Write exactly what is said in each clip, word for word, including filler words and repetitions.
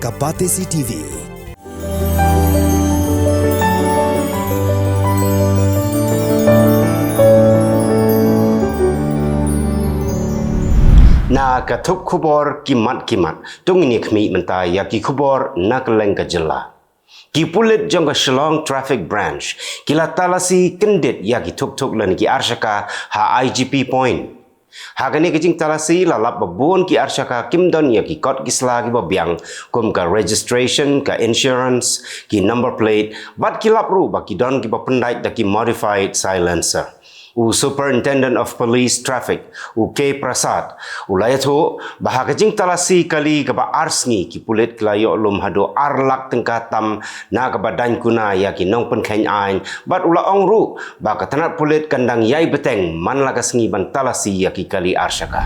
A Batesi T V. Na ka thup khubor ki mat ki mat, to ngin ïa khmih mynta ïa ki khubor na kylleng ka jylla. Ki pulit jong ka Shillong Traffic Branch ki la talasi kyndit ïa ki thuk thuk lane ki arshaka ha I G P Point. Ha kane ka jingtalasi la lap ba bun ki arshaka kim don ïa ki kot ki sla kiba biang, kum ka registration, ka insurance, ki number plate, bad ki lap ruh ba ki don kiba pyndait da ki modified silencer. U Superintendent of Police Traffic, u K Prasad, u la ïathuh ba ha ka jingtalasi kali kaba ar sngi, ki pulit ki la ïoh lum haduh ar lak tyngka tam na kaba dang kuna ïa ki nongpynkheiñ aiñ, bad u la ong ruh ba ka tnat pulit kan dang ïai bteng man la ka sngi ban talasi ïa ki kali arshaka.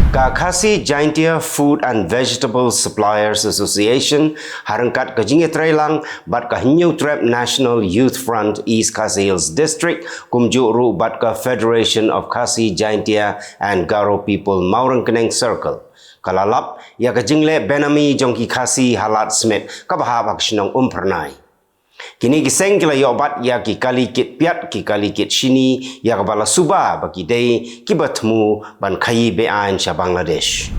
Ka Khasi Jaintia Food and Vegetable Suppliers Association, ha ryngkat ka jingïatreilang bad ka Hynñiewtrep National Youth Front East Khasi Hills District, kumjuh ruh bad ka Federation of Khasi Jaintia and Garo People Mawryngkneng Circle, ka la lap ïa ka jingleh benami jong ki Khasi ha Lad Smit kaba hap ha ka shnong Umphyrnai. Kine ki seng ki la ïoh bat ïa ki kali kit piat, ki kali kit shini, ïa kaba la suba ba ki dei kiba thmu ban khaïi be-aiñ sha Bangladesh.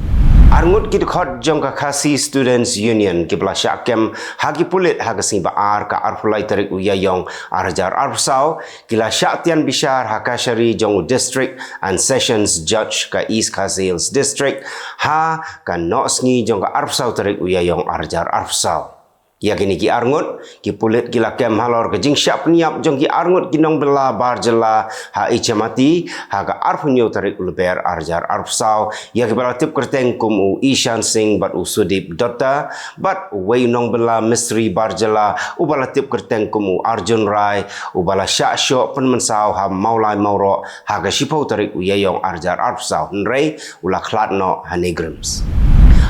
Arngut ki dkhot jong ka Khasi Students Union kiba la shah kem ha ki pulit ha ka sngi ba ar, ka arphew lai tarik u Ïaïong ar hajar arphew saw, ki la shah tian bishar ha kashari jong u District and Sessions Judge ka East Khasi Hills District ha ka nohsngi jong ka arphew saw tarik u Ïaïong ar hajar arphew saw. Ïa kine ki arngut ki pulit ki la kem halor ka jingshah pynïap jong ki arngut ki nongbylla bar jylla ha Ichamati ha ka arphew hynñiew tarik u Lber ar hajar arphew saw, ïa kiba la tip kyrteng kum u Ishan Singh bad u Sudip Dutta, bad uwei u nongbylla mistri bar jylla uba la tip kyrteng kum u Arjun Rai, uba la shah shoh pynmynsaw ha Mawlai Mawroh ha ka shiphew tarik u Ïaïong ar hajar arphew saw, hynrei u la khlad noh ha NEIGRIHMS.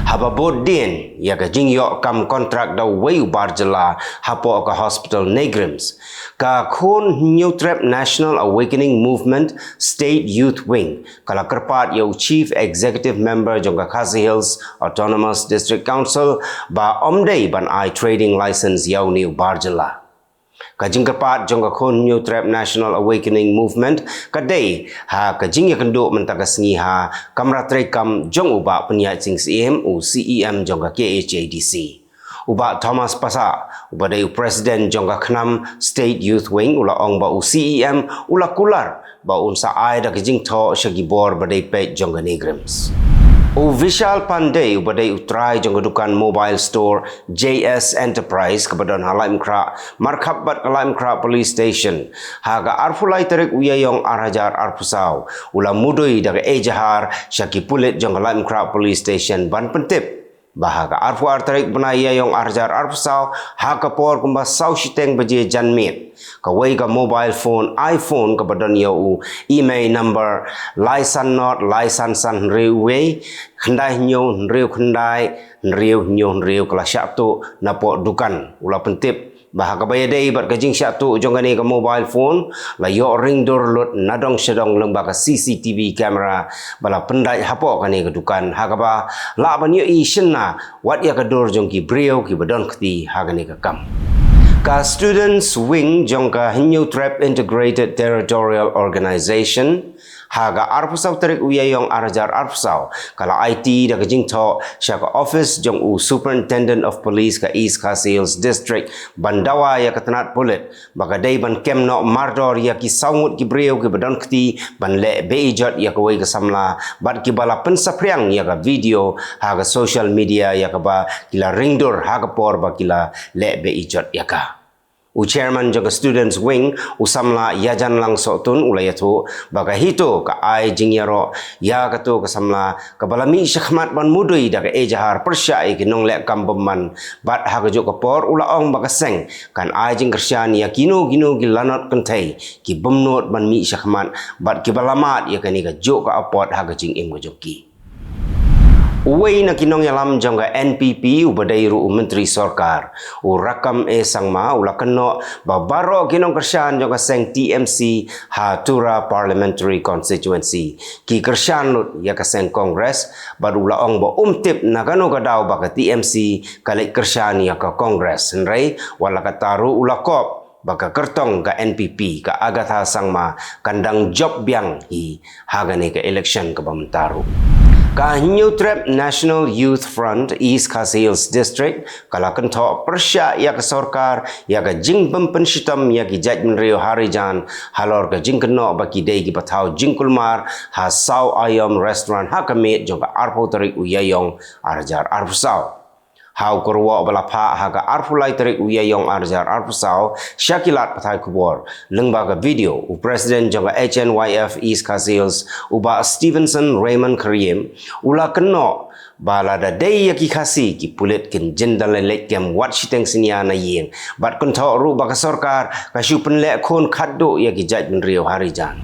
Haba bud dien ïa ka jingïoh kam kontrak da uwei u bar jylla hapoh ka hospital NEIGRIHMS, ka Khun Hynñiewtrep National Awakening Movement State Youth Wing ka la kyrpad ïa u Chief Executive Member jong ka Khasi Hills Autonomous District Council ba ym dei ban ai trading license ïa une u bar jylla. Ka jingkyrpad jong ka Khun Hynñiewtrep National Awakening Movement ka dei ha ka jingïakynduh mynta ka sngi ha kamra treikam jong u Bah Pynïaid Sing Syiem, u C E M jong ka K H A D C. U Bah Thomas Passah, uba dei u President jong ka KHNAM State Youth Wing, u la ong ba u C E M u la kular ba un sa ai da ka jingthoh sha ki bor ba dei peit jong ka NEIGRIHMS. U Vishal Pandey, uba dei u trai jong ka dukan mobile store J S Enterprise kaba don ha Laitumkhrah, markhap bad ka Laitumkhrah Police Station, ha ka arphew lai tarik u Ïaïong ar hajar arphew saw, u la mudui da ka ejahar sha ki pulit jong ka Laitumkhrah Police Station ban pyntip ba ha ka arphew ar tarik bnai Ïaïong ar hajar arphew saw, ha ka por kumba saw shiteng baje janmiet, kawei ka mobile phone iPhone kaba don ïa u I M E I number lai san nod lai san san hynriew wei, khyndai hynñiew hynriew khyndai hynriew hynñiew hynriew ka la shah tuh napoh dukan. U la pyntip ba ha kaba ïadei bad ka jingshah tuh jong kane ka mobile phone, la ïoh ring dur lut na dong sha dong lyngba ka C C T V camera ba la pyndait hapoh kane ka dukan, ha kaba lah ban ïohi shynna wat ïa ka dur jong ki briew kiba don kti ha kane ka kam. Ka Students Wing jong ka Hynñiewtrep Integrated Territorial Organization, ha ka arphew saw tarik u Ïaïong ar hajar arphew saw, ka la aiti da ka jingthoh sha ka office jong u Superintendent of Police ka East Khasi Hills District ban dawa ïa ka tnat pulit ba ka dei ban kem noh mardor ïa ki saw ngut ki briew kiba don kti ban leh beiijot ïa kawei ka samla, bad kiba la pynsaphriang ïa ka video ha ka social media ïa kaba ki la ring dur ha ka por ba ki la leh beiijot ïa ka. U chairman jong ka Students Wing, u samla Ïajanlang Sohtun, u la ïathuh ba ka HITO ka ai jingïaroh ïa kato ka samla kaba la mih shakhmat ban mudui da ka ejahar pyrshah ïa ki nongleh kam bymman, bad ha kajuh ka por u la ong ba ka seng kan ai jingkyrshan ïa kino kino ki lanot kynthei ki bymnud ban mih shakhmat bad kiba la mad ïa kane kajuh ka apot ha ka jingim ka jong ki. Uwei na ki nongïalam jong ka N P P uba dei ruh u Myntri Sorkar, u Rakkam A Sangma, u la kynnoh ba baroh ki nongkyrshan jong ka seng T M C ha Tura Parliamentary Constituency ki kyrshan lut ïa ka seng Congress, bad u la ong ba um tip na kano ka daw ba ka T M C ka leit kyrshan ïa ka Congress, hynrei wat la katta ruh u la kop ba ka kyrtong ka N P P, ka Agatha Sangma, kan dang jop biang hi ha kane ka election kaba mynta ruh. Ka Hynñiewtrep National Youth Front East Khasi Hills District ka la kynthoh pyrshah ïa ka sorkar ïa ka jingbym pynshitom ïa ki jaitbynriew Harijan halor ka jingkynnoh ba ki dei kiba thaw jingkulmar ha Saw Aïom Restaurant ha ka miet jong ka arphew tarik u Ïaïong arhajar arphew saw. Ha u kyrwoh ba la phah ha ka arphew lai tarik u Ïaïong arhajar arphew saw sha ki lad pathai khubor lyngba ka video, u President jong ka H N Y F East Khasi Hills, u Bah Stevenson Raymond Khyriem, u la kynnoh ba lada dei ïa ki Khasi, ki pulit kin jin da leit kem wat shiteng synñia na ïing, bad kynthoh ruh ba ka sorkar ka shu pynleh khun khatduh ïa ki jaitbynriew Harijan.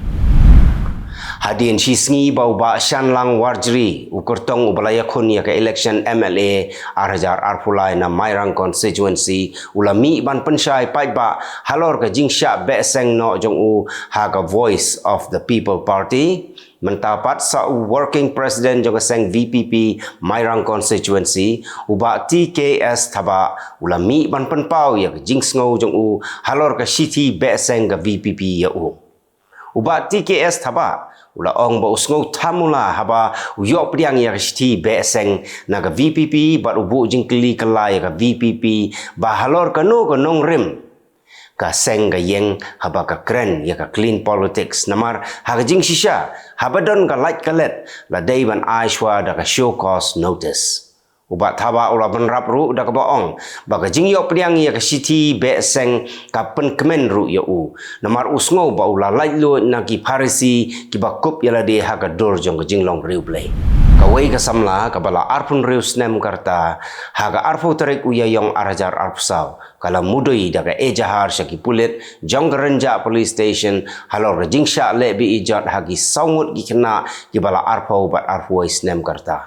Hadien shi sngi ba u Bah Shanlang Warjri, u kyrtong uba la ïakhun ïa ka election M L A arhajar arphew lai na Mairang Constituency, u la mih ban pynshai paidbah halor ka jingshah beh seng noh jong u ha ka Voice of the People Party. Mynta pat sa u Working President jong ka seng V P P Mairang Constituency, u Bah T K S Thabah, u la mih ban pynpaw ïa ka jingsngew jong u halor ka shithi beh seng ka V P P ïa u. U Bah T K S Thabah u la ong ba u sngew thamula haba u ïoh pdiang ïa ka shithi beh seng na ka V P P bad u buh jingkylli kylla ïa ka V P P ba halor kano ka nongrim ka seng ka ïeng haba ka kren ïa ka clean politics. Namar ha ka jingshisha, haba don ka lait ka let, la dei ban ai shuwa da ka show cause notice. U Bah Thabah u la bynrap ruh da kaba ong ba ka jingïoh pdiang ïa ka shithi beh seng ka pynkmen ruh ïa u, namar u sngew ba u la laitluid na ki Pharisi kiba kup ïa lade ha ka dur jong ka jinglong riewblei. Kawei ka samla kaba la arphew hynriew snem ka rta, ha ka arphew tarik u Ïaïong arhajar arphew saw, ka la mudui da ka ejahar sha ki pulit jong ka Rynjah Police Station halor ka jingshah leh be-ijot ha ki saw ngut ki khynnah kiba la arphew bad arphew wei snem ka rta.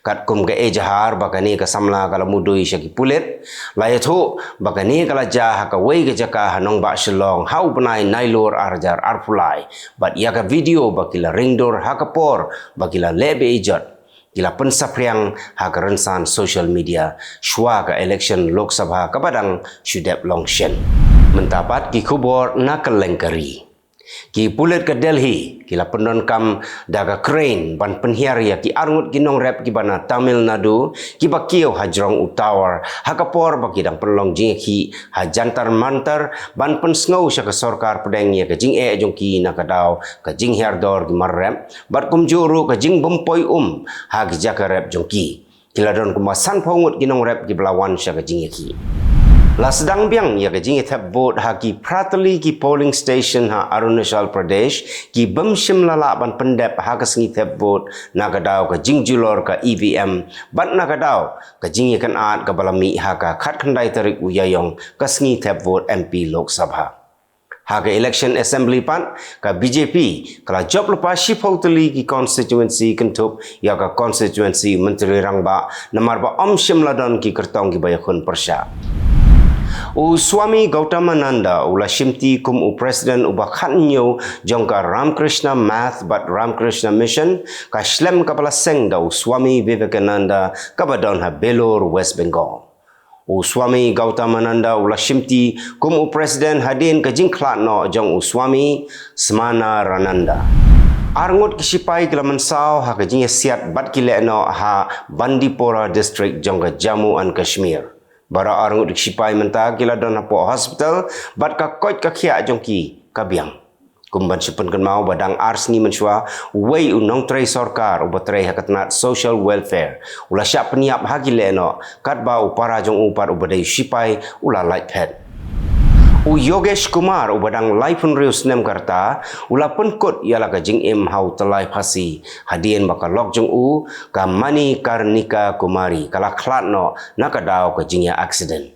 Katkum ka ejahar ba kane ka samla ka la mudui sha ki pulit, la ïathuh ba kane ka la jia ha kawei ka jaka ha nongbah Shillong ha u bnai Nailur arhajar arphew lai, bad ïa ka video ba ki la ringdur ha ka por ba ki la leh be-ijot, ki la pynsaphriang ha ka rynsan social media shuwa ka election Lok Sabha kaba dang shu dep long shen. Mynta pat ki khubor na kylleng ka ri. Ki pulit ka Delhi ki la pyndonkam da ka crane ban pynhiar ïa ki arngut ki nongrep kiba na Tamil Nadu kiba kiew hajrong u tower ha ka por ba ki dang pynlong jingïakhih ha Jantar Mantar ban pynsngew sha ka sorkar pdeng ïa ka jingeh jong ki na ka daw ka jinghiar dor ki mar rep bad kumjuh ruh ka jingbym poi um ha ki jaka rep jong ki. Ki la don kumba sanphew ngut ki nongrep kiba la wan sha ka jingïakhih. La sdang biang ïa ka jingïathep vote ha ki phra tylli ki polling station ha Arunachal Pradesh, ki bym shym la lah ban pyndep ha ka sngi thep vote na ka daw ka jingjulor ka E V M bad na ka daw ka jingïakynad kaba la mih ha ka khatkhyndai tarik u Ïaïong ka sngi thep vote M P Lok Sabha. Ha ka election assembly pat, ka B J P ka la jop lypa shiphew tylli ki constituency kynthup ïa ka constituency Myntri Rangbah namar ba ym shym la don ki kyrtong kiba ïakhun pyrshah. U Swami Gautamananda u la shimti kum u president uba khathynñiew jong ka Ramakrishna Math bad Ramakrishna Mission, ka shlem kaba la seng da u Swami Vivekananda kaba don ha Belur, West Bengal. U Swami Gautamananda u la shimti kum u president hadien ka jingkhlad noh jong u Swami Smanarananda. Arngut ki shipai ki la mynsaw ha ka jingïasiat bad ki leh noh ha Bandipora district jong ka Jammu and Kashmir. Baroh arngut ki shipai mynta ki la don hapoh hospital bad ka koit ka khiah jong ki ka biang. Kum ban shu pynkynmaw ba dang ar sngi mynshuwa, uwei u nongtrei sorkar uba trei ha ka tnat social welfare u la shah pynïap ha ki lehnoh, katba u para jong u pat uba dei u shipai u la lait phet. U Yogesh Kumar uba dang laiphew hynriew snem ka rta u la pynkut ïa la ka jingim ha u tyllai phasi hadien ba ka lok jong u, ka Manikarnika Kumari, ka la khlad noh na ka daw ka jingïa accident.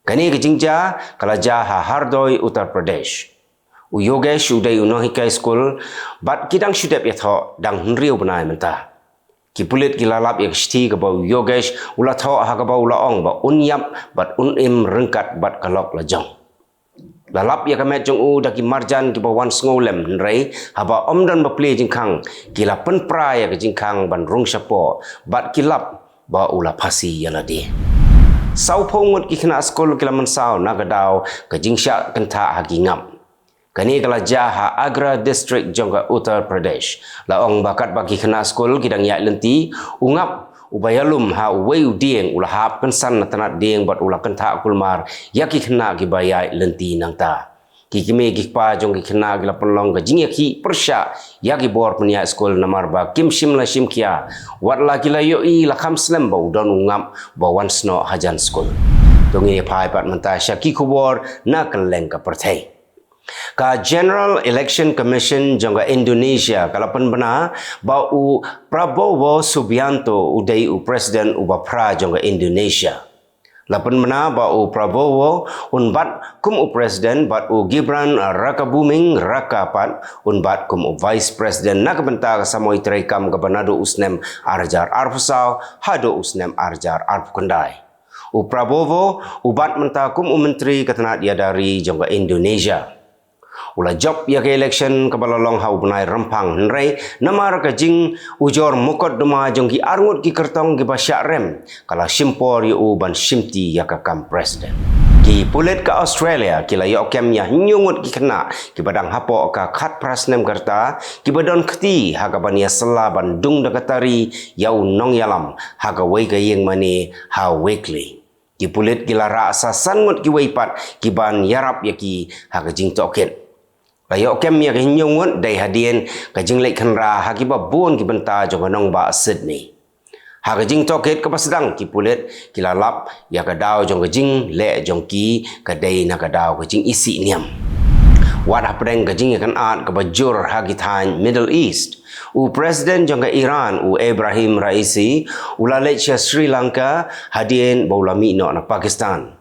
Kane ka jingjia ka la jia ha Hardoi, Uttar Pradesh. U Yogesh u dei u nonghikai skul bad ki dang shu dep ïathoh dang hynriew bnai mynta. Ki pulit ki la lap ïa ka shithi kaba u Yogesh u la thoh ha kaba u la ong ba un ïap bad un im ryngkat bad ka lok lajong. La lap ïa ka met jong u da ki marjan kiba wan sngewlem, hynrei haba ym don ba plie jingkhang, ki la pynpra ïa ka jingkhang ban rung shapoh bad ki lap ba u la phasi ïa lade. Sawphew ngut ki khynnah skul ki la mynsaw na ka daw ka jingshah kynthah ha ki ngap. Kane ka la jia ha Agra District jong ka Uttar Pradesh. La ong ba katba ki khynnah skul ki dang ïaid lynti, u ngap uba ïalum ha uwei u dieng u la hap kynsan na tnat dieng bad u la kynthah kulmar ïa ki khynnah kiba ïaid lynti nangta. Ki kmie ki kpa jong ki khynnah ki la pynlong ka jingïakhih pyrshah ïa ki bor pynïaid skul namar ba kim shym la shim khia, wat la ki la ïohi la kham slem ba u don u ngap ba wan snoh hajan skul. To ngin ïa phai pat mynta sha ki khubor na kylleng ka pyrthei. Ka General Election Commission jong ka Indonesia ka la pynbna ba u Prabowo Subianto u dei u president uba phra jong ka Indonesia. La pynbna ba u Prabowo un bat kum u president bad u Gibran Rakabuming Raka pat un bat kum u vice president na ka bynta ka samoi treikam kaba naduh u snem ar hajar arphew saw haduh u snem ar hajar arphew khyndai. U Prabowo u bat mynta kum u myntri ka tnat ïada ri jong ka Indonesia. U la jop ïa ka election kaba la long ha u bnai Rymphang, hynrei namar ka jingujor mukotduma jong ki arngut ki kyrtong kiba shah rem, ka la shim por ïa u ban shimti ïa ka kam president. Ki pulit ka Australia ki la ïoh kem ïa hynñiew ngut ki khynnah kiba dang hapoh ka khatphra snem ka rta kiba don kti ha kaban ïasylla ban dung da ka tari ïa u nongïalam ha kawei ka ïing mane ha Wakeley. Ki pulit ki la rah sa san ngut kiwei pat kiban ïarap ïa ki ha ka jingtohkit. La ïoh kem ïa ka hynñiew ngut dei hadien ka jingleit khynra ha kiba bun ki bynta jong ka nongbah Sydney. Ha ka jingtohkit kaba sdang, ki pulit ki la lap ïa ka daw jong ka jingleh jong ki ka dei na ka daw ka jingisih niam. Wat hapdeng ka jingïakynad kaba jur ha ki thaiñ Middle East, u president jong ka Iran u Ebrahim Raisi u la leit sha Sri Lanka hadien ba u la mih noh na Pakistan.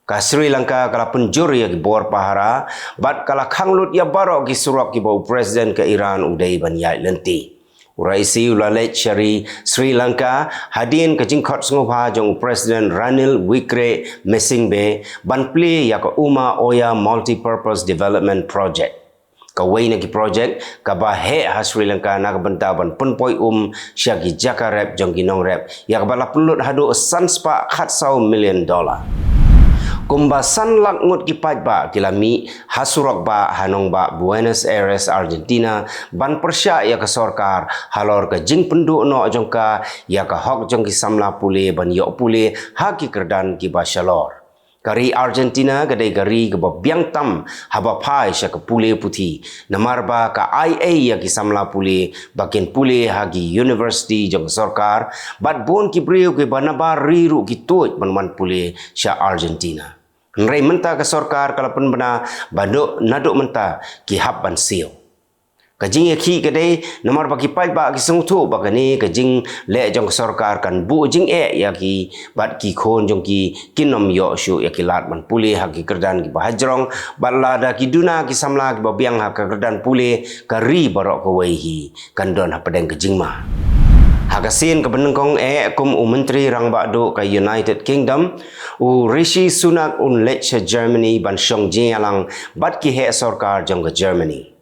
Ka Sri Lanka ka la pynjur ïa ki bor pahara bad ka la khang lut ïa baroh ki surok kiba u president ka Iran u dei ban ïaid lynti. U Raisi u la leit sha ri Sri Lanka hadien ka jingkhot sngewbha jong u president Ranil Wickremesinghe ban plie ïa ka Uma Oya Multipurpose Development Project. Kawei na ki project kaba heh ha Sri Lanka na ka bynta ban pynpoi um sha ki jaka rep jong ki nongrep, ïa kaba la pynlut haduh san spah khatsaw million dollar. Kumba san lak ngut ki paidbah ki la mih ha surok bah ha nongbah Buenos Aires, Argentina, ban pyrshah ïa ka sorkar halor ka jingpynduh noh jong ka ïa ka hok jong ki samla pule ban ïoh pule ha ki kyrdan kiba shalor. Ka ri Argentina ka dei ka ri kaba biang tam haba phai sha ka pule puthi, namar ba ka ai ei ïa ki samla pule ba kin pule ha ki university jong ka sorkar, bad bun ki briew kiba nabar ri ruh ki tuid ban wan pule sha Argentina. Hynrei mynta ka sorkar ka la pynbna ba naduh mynta ki hap ban siew. Ka jingïakhih ka dei namar ba ki paidbah ki sngewthuh ba kane ka jingleh jong ka sorkar kan buh jingeh ïa ki bad ki khun jong ki kin ym ïoh shuh ïa ki lad ban pule ha ki kyrdan kiba hajrong, bad lada ki duna ki samla kiba biang ha ka kyrdan pule, ka ri baroh kawei hi kan don hapdeng ka jingma. Ha ka sien kaba nyngkong eh kum u Myntri Rangbah Duh ka United Kingdom, u Rishi Sunak un leit sha Germany ban shong jingïalang bad ki heh sorkar jong ka Germany.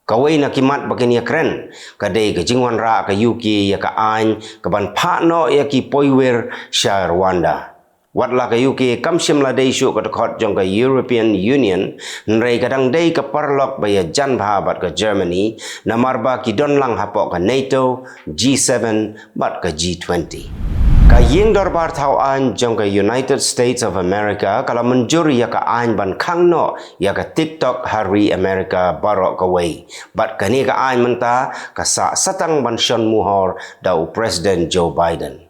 Kawei na ki mat ba kin ïakren ka dei ka jingwanrah ka U K ïa ka aiñ kaban phah noh ïa ki poiwir sha Rwanda. Wat la ka U K kam shym la dei shuh ka dkhot jong ka European Union, hynrei ka dang dei ka paralok ba ïajan bha bad ka Germany, namar ba ki don lang hapoh ka NATO, G seven bad ka G twenty. Ka ïing dorbar thaw aiñ jong ka United States of America ka la mynjur ïa ka aiñ ban khang noh ïa ka TikTok ha ri America baroh kawei. Bad kane ka aiñ mynta ka sah satang ban shon muhor da u President Joe Biden.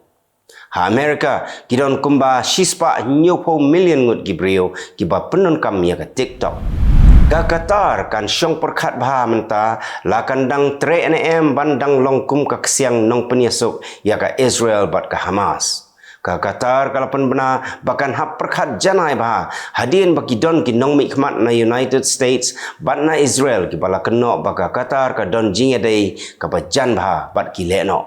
Ha America ki don kumba shispah hynñiewphew million ngut ki briew kiba pyndonkam ïa ka TikTok. Ka Qatar kan shong pyrkhat bha mynta la kan dang treh ne em ban dang long kum ka ksiang nongpynïasuk ïa ka Israel bad ka Hamas. Ka Qatar ka la pynbna ba kan hap pyrkhat janai bha hadien ba ki don ki nongmihkhmat na United States bad na Israel kiba la kynnoh ba ka Qatar ka don jingïadei kaba jan bha bad ki leh noh.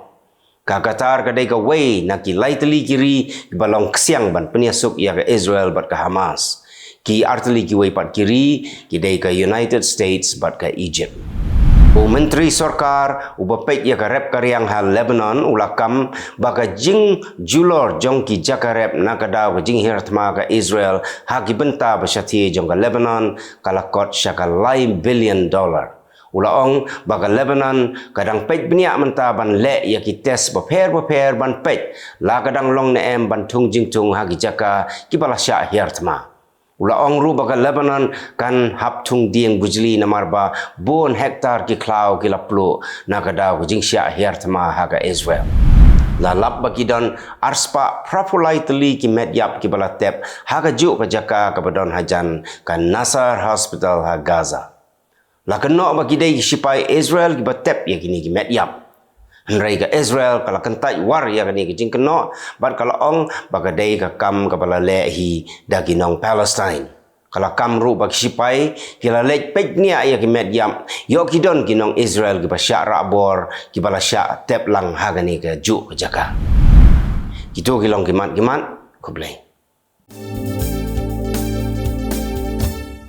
Ka Qatar ka dei kawei na ki lai tylli ki ri kiba long ksiang ban pynïasuk ïa ka Israel bad ka Hamas. Ki ar tylli kiwei pat ki ri ki dei ka United States bad ka Egypt. U Myntri Sorkar uba peit ïa ka rep ka riang ha Lebanon u la kam ba ka jingjulor jong ki jaka rep na ka daw ka jinghiar thma ka Israel ha ki bynta ba shathie jong ka Lebanon ka la kot sha ka lai billion dollar. U la ong ba ka Lebanon ka dang peit bniah mynta ban leh ïa ki test bapher bapher ban peit la ka dang long ne em ban thung jingthung ha ki jaka kiba la shah hiar thma. U la ong ruh ba ka Lebanon kan hap thung dieng bujli namar ba bun hektar ki khlaw ki la pluh na ka daw ka jingshah hiar thma ha ka Israel. La lap ba ki don arspah phraphew lai tylli ki met ïap kiba la tep ha kajuh ka jaka kaba don hajan ka Nasser Hospital ha Gaza. La kynnoh ba ki dei ki shipai Israel kiba tep ïa kine ki met ïap. Hynrei ka Israel ka la kyntait war ïa kane ka jingkynnoh bad ka la ong ba ka dei ka kam kaba la leh hi da ki nong Palestine. Ka la kam ruh ba ki shipai ki la leit peit bniah ïa ki met ïap, ïoh ki don ki nong Israel kiba shah rah bor kiba la shah tep lang ha kane kajuh ka jaka. Kito ki long ki mat ki mat. Khublei.